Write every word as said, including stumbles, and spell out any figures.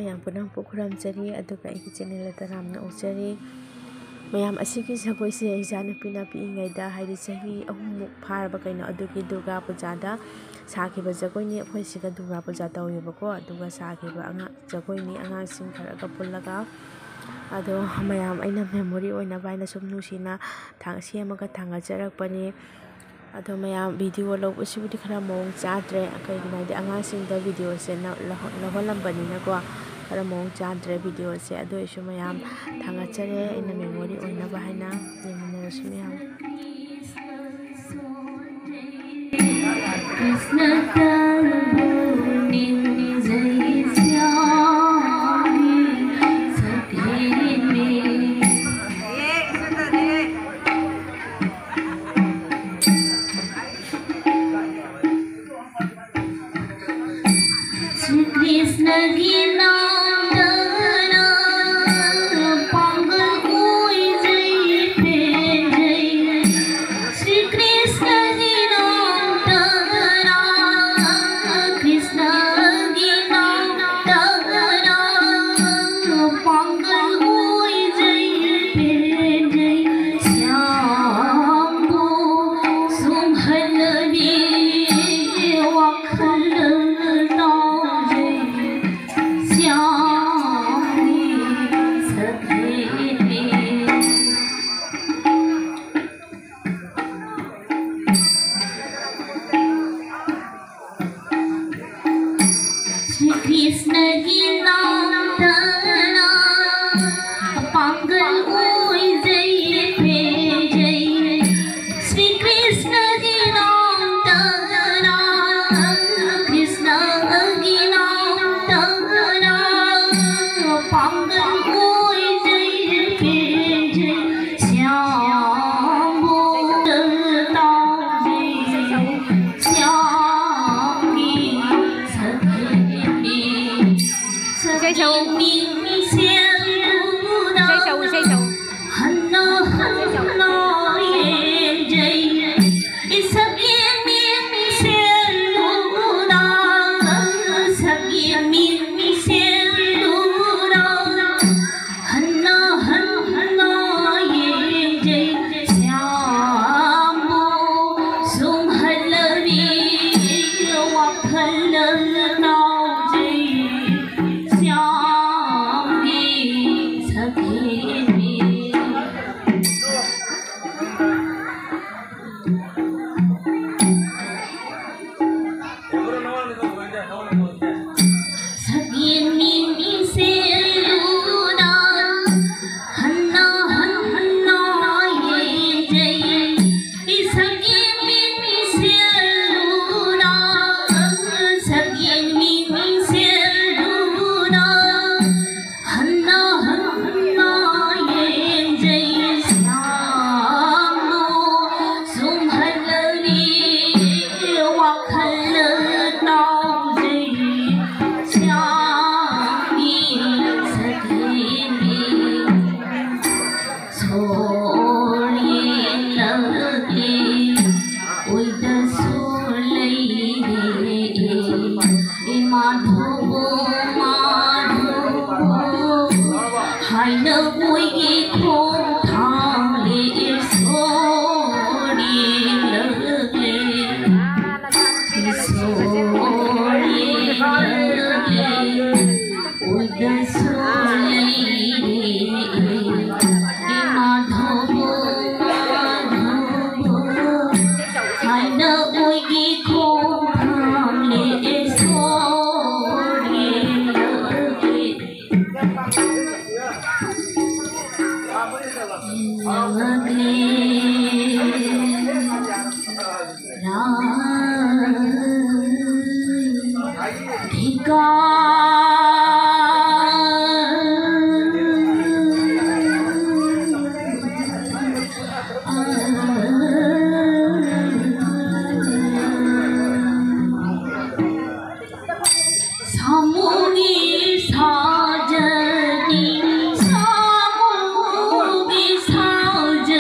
ꯃꯌꯥꯝ ꯄꯨꯝꯅꯃꯛꯄꯨ ꯈꯨꯔꯨꯝꯖꯔꯤ, ꯑꯗꯨꯒ ꯑꯩꯒꯤ ꯆꯦꯅꯦꯜꯗ ꯇꯔꯥꯝꯅ ꯑꯣꯛꯆꯔꯤ꯫ ꯃꯌꯥꯝ, ꯑꯁꯤꯒꯤ ꯖꯒꯣꯏꯁꯦ ꯏꯆꯥꯅꯨꯄꯤꯅ ꯄꯤꯛꯏꯉꯩꯗ, ꯍꯥꯏꯗꯤ ꯆꯍꯤ ꯑꯍꯨꯝꯃꯨꯛ ꯐꯥꯔꯕ ꯀꯩꯅꯣ, ꯑꯗꯨꯒꯤ ꯗꯨꯔꯒꯥ ꯄꯨꯖꯥꯗ ꯁꯥꯈꯤꯕ ꯖꯒꯣꯏꯅꯤ꯫ ꯑꯩꯈꯣꯏ ꯁꯤꯒ ꯗꯨꯔꯒꯥ ꯄꯨꯖꯥ ꯇꯧꯋꯦꯕꯀꯣ, ꯑꯗꯨꯒ ꯁꯥꯈꯤꯕ ꯑꯉꯥꯡ ꯖꯒꯣꯏꯅꯤ, ꯑꯉꯥꯡꯁꯤꯡ ꯈꯔꯒ ꯄꯨꯜꯂꯒ꯫ ꯑꯗꯣ ꯃꯌꯥꯝ, ꯑꯩꯅ ꯃꯦꯃꯣꯔꯤ ꯑꯣꯏꯅꯕ ꯍꯥꯏꯅ ꯁꯨꯝ ꯅꯨꯡꯁꯤꯅ ꯊꯥꯡ-, ꯁꯦꯝꯃꯒ ꯊꯥꯡꯒꯠꯆꯔꯛꯄꯅꯤ꯫ ꯑꯗꯣ ꯃꯌꯥꯝ, ꯚꯤꯗꯤꯑꯣ ꯂꯧꯕꯁꯤꯕꯨꯗꯤ ꯈꯔ ꯃꯑꯣꯡ ꯆꯥꯗ꯭ꯔꯦ, ꯀꯩꯒꯤꯅꯣ ꯍꯥꯏꯗꯤ ꯑꯉꯥꯡꯁꯤꯡꯗ ꯚꯤꯗꯤꯑꯣꯁꯦ ꯅ-, ꯂꯧꯍ-, ꯂꯧꯍꯜꯂꯝꯕꯅꯤꯅꯀꯣ, ꯈꯔ ꯃꯑꯣꯡ ꯆꯥꯗ꯭ꯔꯦ ꯚꯤꯗꯤꯑꯣꯁꯦ꯫ ꯑꯗꯨ ꯑꯣꯏꯔꯁꯨ ꯃꯌꯥꯝ, ꯊꯥꯒꯠꯆꯔꯦ, ꯑꯩꯅ ꯃꯦꯃꯣꯔꯤ ꯑꯣꯏꯅꯕ ꯍꯥꯏꯅ ꯌꯦꯡꯃꯤꯟꯅꯔꯁꯤ ꯃꯌꯥꯝ꯫ कृष्ण प्रभु निंजय श्याम सखे में। श्री कृष्ण की नाम धरा, पागल कोई जय पे जय। श्री कृष्ण की नाम धरा, कृष्ण की नाम धरा, पागल कोई जय पे जय। श्याम को सुंघन भी वखल ताजे। श्याम सखे। श्री कृष्ण की नाम धरा, पागल हुई जय पे जय। श्री कृष्ण की नाम धरा, कृष्ण की नाम धरा, पागल हुई जय पे जय। श्याम बोलता जय, श्याम की सखी। ꯏꯁꯩ ꯁꯛꯎ꯫ ꯏꯁꯩ ꯁꯛꯎ, ꯏꯁꯩ ꯁꯛꯎ꯫ ꯍꯟꯅ ꯍꯟꯅ ꯌꯦꯡꯖꯩ꯫ ꯏꯁꯛ ꯌꯦꯡꯅꯤꯡ ꯁꯦꯜꯂꯨꯗ, ꯁꯛ ꯌꯦꯡꯅꯤꯡ ꯁꯦꯜꯂꯨ꯫ ꯅ ꯎꯏꯒꯤ ꯈꯣꯡꯊꯥꯡꯂꯦ ꯏꯁꯣꯔꯤ ꯂꯛꯂꯦ꯫ ꯏꯁꯣꯔꯤ ꯂꯛꯂꯦ꯫ ꯎꯏꯗꯁꯨ ꯂꯩꯔꯦ ꯏꯃꯥ ꯙꯧꯕꯣ, ꯙꯧꯕꯣ꯫ ꯍꯥꯏꯅ ꯎꯏꯒꯤ ꯈꯣꯡꯊꯥꯡꯂꯦ ꯏꯁꯣꯔꯤ ꯂꯛꯂꯦ꯫ ꯁꯥꯃꯨꯒꯤ ꯁꯥꯖꯅꯤ, ꯁꯥꯃꯨꯒꯤ ꯁꯥꯖꯅꯤ꯫